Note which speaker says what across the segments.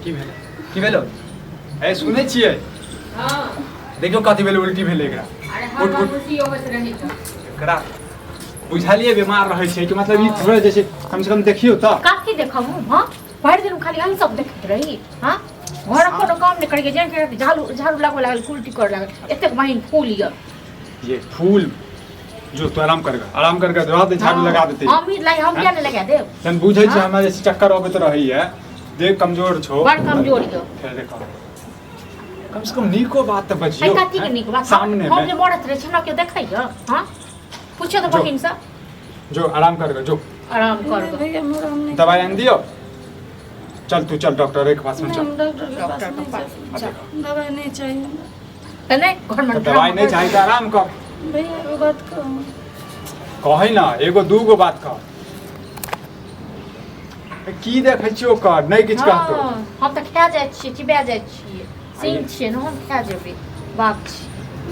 Speaker 1: की भेलै की भेलो ए सुनै छियै
Speaker 2: हाँ
Speaker 1: देखियौ कथी भेलै उल्टी भेलै एकरा
Speaker 2: अरे हर
Speaker 1: उठ
Speaker 2: बार
Speaker 1: उठ
Speaker 2: उल्टी होइत रहै छै
Speaker 1: एकरा बुझलियै बीमार रहै छै कि मतलब ई थोड़े जे छै कम से कम देखियौ तऽ
Speaker 2: कथी देखब हम हाँ भरि दिन खाली अहीं सब देखैत रही हाँ घरक कोनो काम नहि करैके जेना झाड़ू झाड़ू लगबऽ लागल उल्टी करऽ लागल एतेक बहिन फूल यऽ
Speaker 1: ये फूल जो तो आराम करगा आराम करके रह दे झाड़ू लगा देते
Speaker 2: हम ही हम किया नहीं लगा देब
Speaker 1: तन बुझै छै
Speaker 2: हाँ।
Speaker 1: हमरा जे चक्कर अबैत रहैया देह कमजोर छौ
Speaker 2: बड़ कमजोर यऽ
Speaker 1: फेर देखो कम से कम नीको बात तऽ
Speaker 2: है
Speaker 1: बजियौ
Speaker 2: कथी के नीक बात
Speaker 1: सामने
Speaker 2: हम
Speaker 1: में
Speaker 2: जे मरत रहे छै ना केओ देखैया हाँ पूछो तऽ
Speaker 1: जो।
Speaker 2: बहिन से
Speaker 1: जो आराम करके जो
Speaker 2: आराम कर
Speaker 3: नहीं भैया हमरा हम नहीं
Speaker 1: दवाई आन दियो चल तू चल डॉक्टर के पास में
Speaker 3: नहीं,
Speaker 1: चल
Speaker 3: हम डॉक्टर के पास
Speaker 2: डॉक्टर के
Speaker 3: नहीं
Speaker 2: पास
Speaker 3: जाते।
Speaker 1: आ देखो।
Speaker 3: दवाई नहीं चाहिए हमरा।
Speaker 2: तऽ नहि घर में
Speaker 1: तऽ दवाई नहीं चाहिए तऽ आराम कर
Speaker 3: भैया एगो बात कहू
Speaker 1: कहै ना एगो दूगो बात कह की देखै छियै ओकर नहि किछु कहतौ
Speaker 2: हाँ, हम तऽ खा जाइ छियै चिबा जाइ छियै सिंह छियै ने हम खा जेबै बाप छी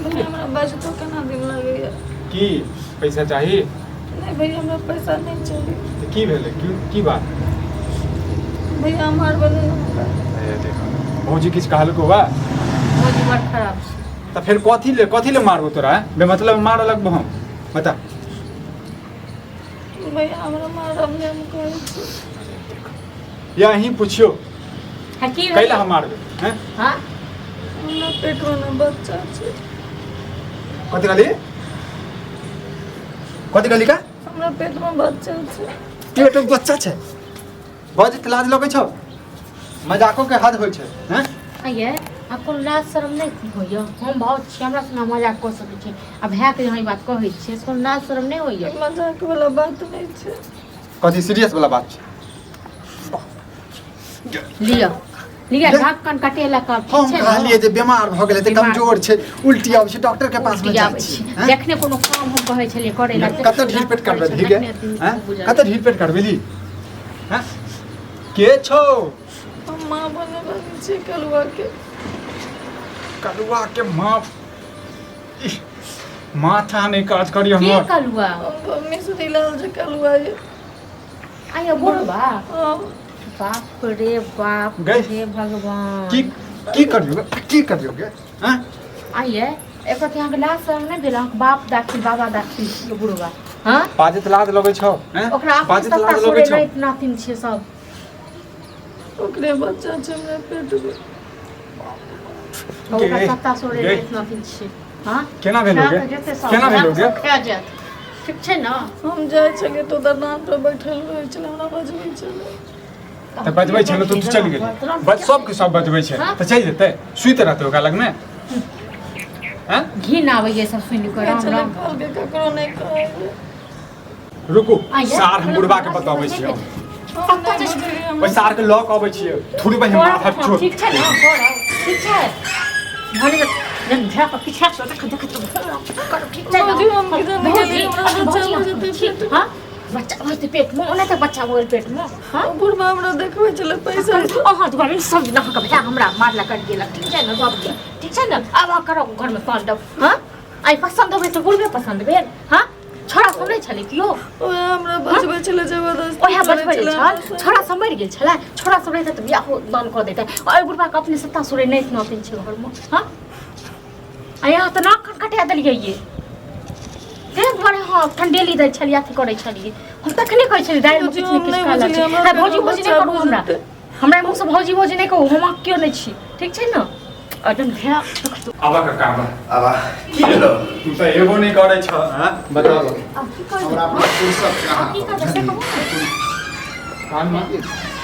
Speaker 3: भैया हमरा बजतो केना दिन लगैया
Speaker 1: की पैसा चाही
Speaker 3: नहीं भैया हमरा पैसा नहीं चाहिए
Speaker 1: तऽ की भेलै की की बात
Speaker 3: भैया हम हार बने हमरा
Speaker 1: ए, देखो भौजी किछु कहलको बा
Speaker 2: भौजी बड़ खराब छै
Speaker 1: तऽ फेर कथी ले मारबो तोरा हैं? बेमतलब मारऽ लगबो हम बता
Speaker 3: भैया हमरा मारब नहि हम कहै छी
Speaker 1: या अहीं पुछियो
Speaker 2: हाँ की
Speaker 1: कैला हम मारबै हैं
Speaker 2: हाँ
Speaker 3: हमरा पेटमे ने बच्चा छै
Speaker 1: कथी कहली कथी कहली का
Speaker 3: हमरा पेटमे बच्चा छै
Speaker 1: पेट में बच्चा छै बजैत लाज लगै छौ मजाको के हद होइ छै हैं
Speaker 2: आइए आब कोनो लाज शरम नहि होइए हम भाव छी हमरा से मजाक कऽ सकै छी आ भायके यहाँ ई बात कहै छियै से कोनो लाज शरम नहि होइए
Speaker 3: मजाक वाला बात नहि छै
Speaker 1: कथी सीरियस वाला बात छै
Speaker 2: लिअ लिअ ढक्कन कटेलक आब
Speaker 1: हम
Speaker 2: ठीक छै ने?
Speaker 1: कहलिए जे बीमार भऽ गेलै तऽ
Speaker 2: बीमार।
Speaker 1: कमजोर छै उल्टी आबै छै डॉक्टर के पास मे
Speaker 2: उल्टी
Speaker 1: जाइ
Speaker 2: आबै
Speaker 1: छी
Speaker 2: छै
Speaker 1: हैं?
Speaker 2: जखने कोनो काम हम कहै छलियै करै लए
Speaker 1: कते ढील पेट करबेली गे
Speaker 2: तखने
Speaker 1: हैं?
Speaker 2: बुझल।
Speaker 1: कते ढील पेट करबेली हैं? के छौ
Speaker 3: हम माँ बने वाली छी कलुआ के
Speaker 1: कलुआ के माँ इह, माथा नहि काज करी
Speaker 2: के
Speaker 1: हमर
Speaker 2: कलुआ
Speaker 3: हम मिश्री लाल जे कलुआ ये
Speaker 2: आइयो बुढ़वा
Speaker 3: हम
Speaker 2: बाप रे बाप
Speaker 1: गई।
Speaker 2: हे भगवान
Speaker 1: की की करियो की करियो गे हैं
Speaker 2: आइए एकर तऽ अहाँके लाज शरम नहि भेल अहाँके बाप दाखिल बाबा दाखिल छियै बुढ़वा हँ
Speaker 1: बाजैत लाज लगै छौ हैं
Speaker 2: ओकरा अपन
Speaker 1: बाजैत
Speaker 2: सत्ता
Speaker 1: लाज लगै
Speaker 2: सोरे
Speaker 1: छौ
Speaker 2: नाति नातिन छियै सब
Speaker 3: ओकरे बच्चा छै हमरा पेटमे
Speaker 2: ओकरा
Speaker 1: गे,
Speaker 2: सत्ता सोरे
Speaker 1: गे।
Speaker 2: नाति नातिन छियै हँ
Speaker 1: केना भेलो
Speaker 2: खा
Speaker 1: गे
Speaker 2: कऽ जेतै सब
Speaker 1: केना भेलो गे
Speaker 2: खा जायत ठीक छै ने
Speaker 3: हम जाइ छलियै तऽ दलान पर बैठल रहै छलै हमरा बजबै छलै
Speaker 1: तऽ बजबै छलै तऽ तू चलि गेली बस सबके सब बजबै छै
Speaker 2: हाँ?
Speaker 1: तऽ चलि जेतै सुति रहतै ओकरा लगमे हैं
Speaker 2: घिन आबैए सब सुनि कऽ
Speaker 3: कहै
Speaker 2: राम
Speaker 3: छलै
Speaker 2: राम
Speaker 3: कहलकै ककरो नहि कहबै
Speaker 1: रुकू
Speaker 2: आइए।
Speaker 1: सार हम बुढ़बा के बतबै छियै हम।
Speaker 3: हम नहि बुझलियै हमरा
Speaker 1: ओहि सार के लऽ कऽ अबै छियै थोड़ी बहिन माथा छोड़
Speaker 2: ठीक छै ने करब ठीक छै भने जन भए कऽ पीछा से देख देख करब ठीक छै ने
Speaker 3: भौजी, हम किधर नहि गेलियै, हमरा बच्चा भऽ जेतै पेट।
Speaker 2: हाँ बच्चा भऽ जेतै पेटमे ओना तऽ बच्चा भऽ गेल पेटमे हाँ
Speaker 3: ओ बुढ़बा हमरा देखबै छलै पैसा
Speaker 2: अहाँ दुआरे सब दिन अहाँके भाय हमरा मारला करि गेलक ठीक छै ने सबके ठीक छै ने आब अहाँ करब घरमे तांडव हाँ आइ पसन्द होबै तऽ बुढ़बे पसन्द भेल हाँ छोड़ा सब नहि छलै केओ
Speaker 3: ओएह हमरा बजबै छलै जबरदस्ती
Speaker 2: ओएह
Speaker 3: करै
Speaker 2: बजबै
Speaker 3: छलै
Speaker 2: छल
Speaker 3: हमरा संग।
Speaker 2: छोड़ा सब मरि गेल छलै छोड़ा सब रहितै तऽ बियाहो दान कऽ दैतै एहि बुढ़बाके अपने सत्ता सुरे नहि नतिन छै घरमे हाँ आ यहाँ तऽ नाक कान कटा देलियै ये ताहि दुआरे हँ ठण्डेली दै छलियै अथी करै छलियै हम तखने कहै छलियै दालिमे
Speaker 3: भौजी,
Speaker 2: किछु ने
Speaker 3: हम
Speaker 2: किछु
Speaker 3: नहि
Speaker 2: काला
Speaker 3: बुझलियै,
Speaker 2: छै
Speaker 3: हमरा
Speaker 2: हँ भौजी
Speaker 3: पेटमे
Speaker 2: भौजी नहि
Speaker 3: बच्चा
Speaker 2: करू हमरा
Speaker 3: भऽ जेतै।
Speaker 2: हमरा मुँहसँ भौजी भौजी नहि कहू हम अहाँ केओ नहि छी ठीक छै ने एकदम भए
Speaker 1: आबा काका आबा
Speaker 4: आबा की भेलो
Speaker 1: तू तऽ एगो नहि करै छ हैं बताबऽ
Speaker 2: आब की करबै
Speaker 4: हमरा अपना फुर्सत
Speaker 2: आब की करबै से कहू ने
Speaker 1: कान में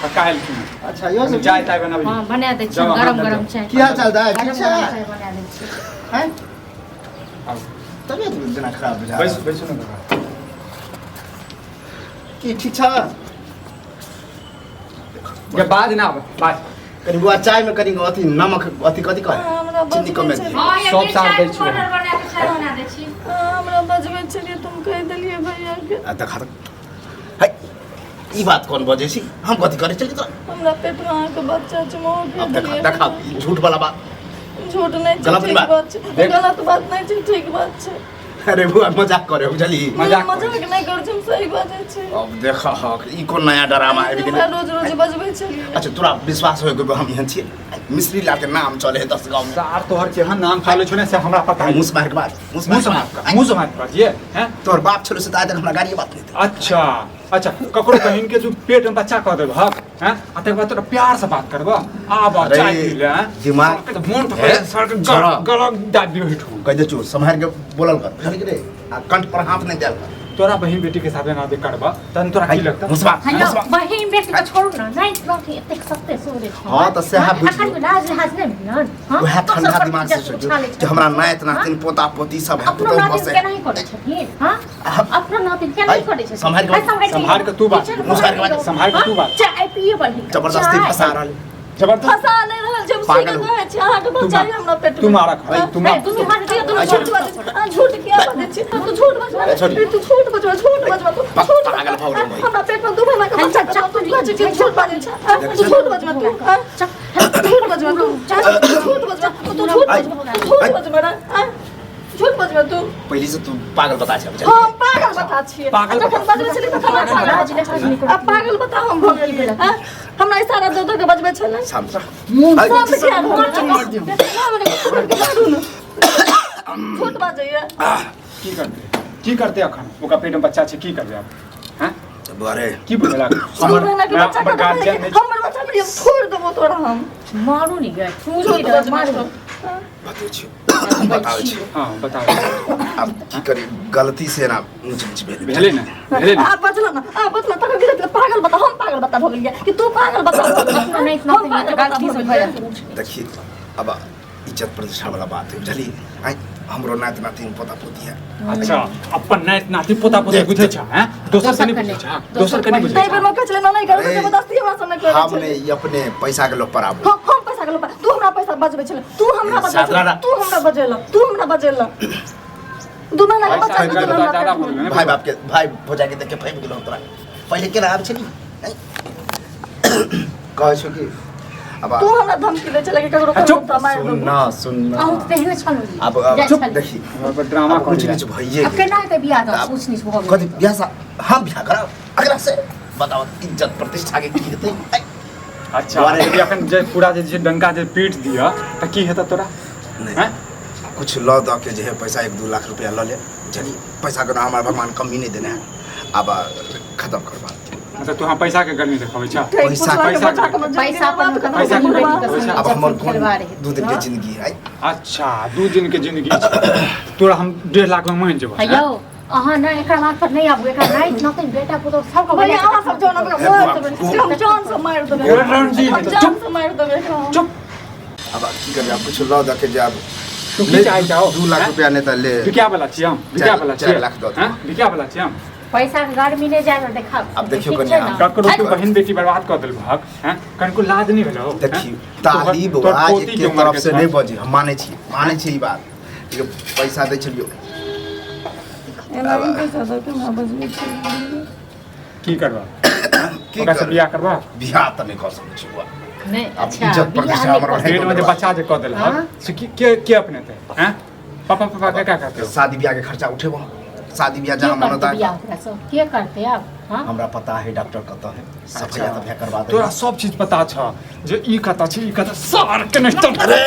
Speaker 1: काका एलखिन
Speaker 4: अच्छा यो सब
Speaker 1: चाय ताय बनाबी
Speaker 2: हँ बना दै छी
Speaker 1: जाउ,
Speaker 2: गरम
Speaker 1: अहाँ
Speaker 2: गरम
Speaker 1: जाउ।
Speaker 2: चाय
Speaker 4: की हाल चाल दाइ
Speaker 2: गरम
Speaker 4: ठीक छै
Speaker 2: गरम चाय बना दै छी
Speaker 4: हैं
Speaker 1: आउ
Speaker 4: तबियत जेना खराब बुझा
Speaker 1: बैसू बैसू ने काका
Speaker 4: की ठीक छ
Speaker 1: गे बाज ना आब बाज
Speaker 4: कनि बुआ चाय में कनि अथी नमक अथी कथी कहे
Speaker 3: हाँ, हमरा
Speaker 4: चीनी
Speaker 3: बजबै
Speaker 4: कमे
Speaker 3: छलै।
Speaker 4: दियौ
Speaker 2: हँ,
Speaker 1: सब
Speaker 2: एक
Speaker 1: साल
Speaker 2: चाय
Speaker 1: दै छियै।
Speaker 2: पाउडर बना के चाय बना दै छी
Speaker 3: हाँ, हमरा बजबै छलियै तुम कहि देलियै भैया के
Speaker 4: आ देखा तऽ है ई बात कोन बजै छी हम कथी करै छली तोरा
Speaker 3: हमरा पेटमे अहाँके बच्चा छै मोह
Speaker 4: अब देखा देखा ई झूठ वाला बात
Speaker 3: झूठ नहि छै
Speaker 4: गलत
Speaker 3: ठीक
Speaker 4: बात।
Speaker 3: बात छै
Speaker 1: देख।
Speaker 3: गलत बात नहि छै ठीक बात छै
Speaker 4: अरे बुआ मजाक करे बुझली।
Speaker 1: मजाक
Speaker 3: मजाक नहि करै छी, हम सही बाजै छी।
Speaker 4: अब देख हक ई कोन नया ड्रामा आबि गेलै।
Speaker 3: हमरा रोज रोज बजबै छलियै।
Speaker 4: अच्छा तोरा विश्वास होय कि हम एहन छियै? मिश्री लाल के नाम चले है 10 गाँव में।
Speaker 1: सार तोहर केहन नाम चले छौ ने से हमरा पता है।
Speaker 4: मुँह से मार के बाज, मुँह
Speaker 1: मुँह से मार के, मुँह से मार के बाजिए हैं।
Speaker 4: तोहर बाप छलो से त आइ तक हमरा गाड़िए बात नहीं।
Speaker 1: अच्छा अच्छा, ककरो बहिन के तू पेट में बच्चा कह देब हक हैं, आ तकर बाद तोरा प्यार से बात करब आब
Speaker 4: अरे,
Speaker 1: चाय पी ले हैं?
Speaker 4: दिमाग-
Speaker 1: सर के तऽ मोन
Speaker 4: हे,
Speaker 1: पकड़ सर के
Speaker 4: छोड़ा।
Speaker 1: गला दाबि दियो हिठू।
Speaker 4: कह दे चो सम्हार के बोलल कर बुझल कि रे, आ कंठ पर हाथ नहीं देल कर।
Speaker 1: तोरा बहिन बेटी के साथे ना दे करब तहन तोरा की लगता?
Speaker 4: मुसबा
Speaker 2: हाँ,
Speaker 4: मुसबा
Speaker 2: बहिन बेटी के छोड़ू ना, नहीं बाकी एतेक सस्ते सोरे छै।
Speaker 4: हाँ, तऽ सएह
Speaker 2: हाँ,
Speaker 4: बुझियौ।
Speaker 2: अखन लाज लिहाज नहि भेलन, हाँ?
Speaker 4: वएह
Speaker 2: दोसर
Speaker 4: ठंडा
Speaker 2: पर
Speaker 4: दिमाग से
Speaker 2: इज्जत
Speaker 4: सोचो
Speaker 2: उछालै
Speaker 4: कि
Speaker 2: छथिन।
Speaker 4: हमरा नाति
Speaker 2: हाँ?
Speaker 4: नातिन पोता पोती सब है,
Speaker 2: अपनो
Speaker 4: पुतहु
Speaker 2: नातिन
Speaker 4: बसे।
Speaker 2: केना ही करै छथिन, हाँ? अपनो नातिन केना ही करै छथिन?
Speaker 4: सम्हारि के
Speaker 2: हाँ, सम्हारि के
Speaker 1: सम्हारि के तू बात।
Speaker 2: किचन
Speaker 4: सम्हारि के बात।
Speaker 1: सम्हारि के तू बात।
Speaker 2: चाय पिए बलही।
Speaker 4: जबरदस्ती फंसा रहल।
Speaker 1: जबरदस्ती
Speaker 3: फंसा नहि रहल छै, हम
Speaker 4: पागल
Speaker 3: सीधे
Speaker 4: हो।
Speaker 3: कहै छी, अहाँके
Speaker 1: तू
Speaker 3: बच्चा
Speaker 1: मार-
Speaker 3: यऽ हमरा पेट
Speaker 1: तू
Speaker 3: में।
Speaker 1: मारक है, तू मार।
Speaker 2: दुनू हाथ दियौ, दुनू
Speaker 4: अच्छा।
Speaker 2: हाथ दियौ।
Speaker 3: अहाँ झूठ किया बाजै छी? तू झूठ बजबा,
Speaker 4: छोड़ी।
Speaker 3: तू झूठ बजबा, झूठ बजबा, तू
Speaker 4: बस
Speaker 3: झूठ
Speaker 4: पागल
Speaker 3: बजबा।
Speaker 4: भऽ गेलौ भाई।
Speaker 3: हमरा पेट में 2 महीना के बच्चा छै, तू कहै छी कि झूठ बाजै छै। तू झूठ बजबा, तू हाँ? झूठ बजबा, तू झूठ बजबा, तू झूठ बजबा, तू झूठ बजबा रे, हाँ? झूठ बजबा तू।
Speaker 4: पहले से तू पागल बता छै बुझल।
Speaker 3: हम पागल बता छियै।
Speaker 1: पागल
Speaker 3: जखन
Speaker 1: बता।
Speaker 3: बजबै छलियै तखन हम पागल।
Speaker 2: लाज लिहाज नहि
Speaker 3: आब पागल बता हम भऽ गेलियै, हाँ? हमरा इशारा दऽ दऽ के बजबै छलै।
Speaker 4: शांत रह।
Speaker 3: सब किया भऽ गेलै? मारू ने। झूठ बाजैया।
Speaker 1: की करते, की करते अखन ओकरा पेट में बच्चा छै, की करबे आब हैं?
Speaker 4: अरे
Speaker 1: की बुझलक?
Speaker 3: दू महीना के बच्चा
Speaker 1: हमर
Speaker 3: के
Speaker 1: गार्जियन नहि
Speaker 3: हमर बच्चा के हम छोड़ देबो तोरा हम।
Speaker 2: मारू नी गए,
Speaker 3: झूठ
Speaker 2: झूठ
Speaker 3: बजबै
Speaker 2: मारू।
Speaker 4: बतबै छी, बताबै छी।
Speaker 1: हां बताओ।
Speaker 4: अब की करी, गलती से ना ऊंच नीच भेल।
Speaker 1: भेलै ने, भेलै ने।
Speaker 3: आ बचल ना, आ बचल तखन की देखले पागल बता, हम पागल बता भऽ गेलियै कि तू पागल बता भऽ गेलै?
Speaker 2: अपनो नहि
Speaker 3: हम पागल बता
Speaker 2: गलती
Speaker 3: भऽ
Speaker 2: से
Speaker 3: गेलियै।
Speaker 2: भऽ जायत।
Speaker 4: देखी अब इज्जत प्रतिष्ठा वाला बात है बुझली। आइ हमरो नाति नातिन पोता पोती है।
Speaker 1: अच्छा अपन नाति नाति पोता पोती बुझै छ हैं, दोसर के नहीं बुझै छ, दोसर के नहीं बुझै
Speaker 3: ताहि बेर
Speaker 1: छ।
Speaker 3: मे कहै छलै ना नहि करू,
Speaker 4: अरे,
Speaker 3: जबरदस्ती हमरा से नहि करै
Speaker 4: हम
Speaker 3: छलै।
Speaker 4: नहीं ई अपने पैसा के लोग पर आबू।
Speaker 3: हम पैसा के लोभ, तू हमरा पैसा बजबै छलै, तू हमरा बजबै
Speaker 4: सात
Speaker 3: छलै,
Speaker 4: लाख।
Speaker 3: तू हमरा बजेला, तू हमरा बजेला। 2 महीना के
Speaker 1: पैसा
Speaker 3: बच्चा
Speaker 1: के
Speaker 3: के
Speaker 1: लोभ
Speaker 3: हमरा
Speaker 1: ज्यादा
Speaker 3: पेट
Speaker 1: भऽ
Speaker 3: में।
Speaker 1: गेलै ने।
Speaker 4: भाई बाप के भाई भौजाई के देख के फैल गेलौ तोरा। पहिले केना आबै छली? कहै छौ कि अब
Speaker 3: तू हमरा धमकी दै छलै कि ककरो
Speaker 1: आ, चुप।
Speaker 3: कहबो तऽ मारि देबो।
Speaker 4: सुन ना, सुन ना।
Speaker 2: अहूँ तऽ तेहने छलहुँ जी।
Speaker 4: अब अब
Speaker 2: जाइ
Speaker 4: चुप
Speaker 2: छलियै।
Speaker 4: देखी।
Speaker 1: अब ड्रामा
Speaker 4: अब
Speaker 1: करै
Speaker 4: ऊंच नीच भइए
Speaker 2: अब
Speaker 4: गेल।
Speaker 2: केना हेतै बियाह दान?
Speaker 4: आब
Speaker 2: ऊँच नीच भऽ गेल।
Speaker 4: कथी बियाह सा हम बियाह करब अगला से? बताओ इज्जत प्रतिष्ठा के की हेतै?
Speaker 1: अच्छा
Speaker 4: दुआरे-
Speaker 1: यदि अखन जे पूरा जे छै डंका जे पीट दिअ तऽ की हेतै तोरा?
Speaker 4: नहीं।
Speaker 1: हैं?
Speaker 4: कुछ लऽ दऽ के जे है पैसा 1-2 लाख रुपया लऽ ले बुझलियै। पैसा के ना हमारा भगवान कमी नहीं देने है। अब खत्म कर बात।
Speaker 1: मतलब तू हम पैसा के गर्मी देखाबै छ?
Speaker 4: पैसा-
Speaker 1: पैसा-
Speaker 2: पैसा अपन
Speaker 1: पैसा-
Speaker 2: बहिन बेटी के
Speaker 1: पैसा-
Speaker 2: संग
Speaker 4: अब हमर कोन
Speaker 2: खेलबा रहै।
Speaker 4: 2 दिन के जिंदगी है।
Speaker 1: अच्छा 2 दिन के जिंदगी छै। तोरा हम 1.5 लाख में मान जेबौ।
Speaker 2: हे यौ, अहाँ ने एकरा बात पर नहि आबू, एकरा नहि नतै बेटा पुतोह सबके
Speaker 3: भैया,
Speaker 2: बना
Speaker 3: अहाँ सब जान हमरा मारि देबै, हम जान से मारि देबै,
Speaker 1: रणजीत,
Speaker 3: हम जान से मारि देबै एकरा हम।
Speaker 1: चुप।
Speaker 4: अब की करबै, अब कुछ लऽ दऽ के जाब।
Speaker 1: तू की चाहै छौ?
Speaker 4: 2 लाख
Speaker 1: हैं?
Speaker 4: रुपया नहीं तऽ ले।
Speaker 1: बिका वाला छियै हम, बिका वाला
Speaker 4: चारि
Speaker 1: छियै।
Speaker 4: लाख दऽ दे।
Speaker 1: हैं? बिका वाला छियै हम।
Speaker 2: पैसा के गर्मी नहि जाय देखाब।
Speaker 4: अब देखियौ
Speaker 2: ठीक
Speaker 4: कनि
Speaker 2: छै
Speaker 4: अहाँ।
Speaker 2: ने?
Speaker 1: ककरो तू बहिन बेटी बर्बाद कऽ देलहक हैं, कनिको लाज नहि भेलौ?
Speaker 4: देखियौ
Speaker 1: हैं?
Speaker 4: ताली
Speaker 1: तोहर
Speaker 4: बौआ
Speaker 1: पोती
Speaker 4: के
Speaker 1: उमर
Speaker 4: तरफ
Speaker 1: के
Speaker 4: से
Speaker 1: छौ।
Speaker 4: नहीं बजी, हम मानै छी, मानै छी ई बात। लेकिन पैसा दै छलियौ।
Speaker 3: एना ही पैसा दऽ के हमरा बजबै छलै।
Speaker 1: की करबा?
Speaker 4: की
Speaker 1: ओकरा से
Speaker 4: करबै?
Speaker 1: बियाह करबा?
Speaker 4: बियाह तऽ नहि कऽ सकै छी बौआ।
Speaker 2: नहि,
Speaker 4: अब
Speaker 2: अच्छा,
Speaker 4: इज्जत
Speaker 2: बियाह
Speaker 4: प्रतिष्ठा
Speaker 2: नहि
Speaker 4: हमर
Speaker 2: कऽ
Speaker 4: रहै।
Speaker 1: पेट में जे बच्चा जे कऽ देलहक
Speaker 2: हाँ?
Speaker 1: से की के अपनेतै हैं? पापा पापा के का करतै?
Speaker 4: शादी बियाह के खर्चा उठेबो हम। शादी बियाह
Speaker 2: के
Speaker 4: जहाँ
Speaker 2: करतै
Speaker 4: मनता
Speaker 2: बियाह ओकरा से? के करतै आब? हाँ?
Speaker 4: हमरा पता है डॉक्टर कतऽ है, सफैया तफैया करवा दे।
Speaker 1: तोरा सब चीज पता छ जे ई कतऽ छै, ई कतऽ सार के नहि।
Speaker 4: अरे